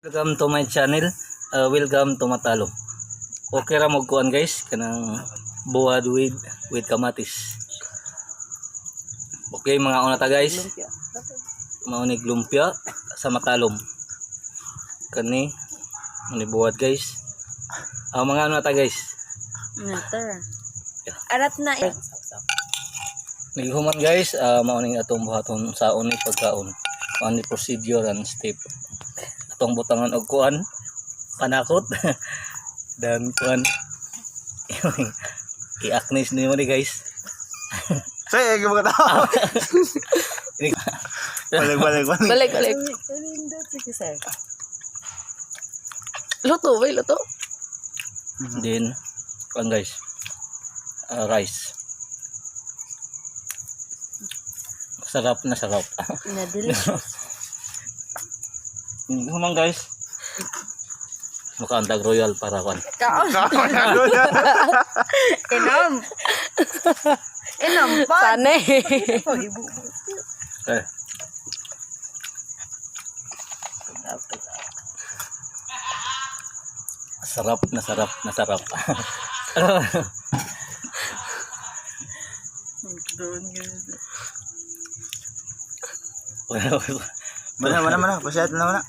Welcome to my channel. Welcome to Matalom. Okay ra mo kuan, guys, kanang buwad with kamatis. Okay, mga una ta, guys. Mao ni lumpia sa Matalom. Kani ni buwad, guys. Ang mga ano ta, guys. Tara. Arat na eh. Naghuman, guys, mao ning atong buhaton sa ni pagkaon. Mao ni procedure and step. Atong butangan og kuan panakot. Dan kuan i-aknis nimo ni, guys. Say, ay, mga tao. Balik, balik, balik. Balik, balik. Sige, sir. Luto, wait, luto. Then kuan, guys. Rice. Sarap na sarap. Na delicious. Human, guys. Makaantag royal para kuan. Kaon. Inom. Inom pa. Sana eh. Eh. Sarap na sarap na sarap. Mana, mana, mana. Pasyat na, mana.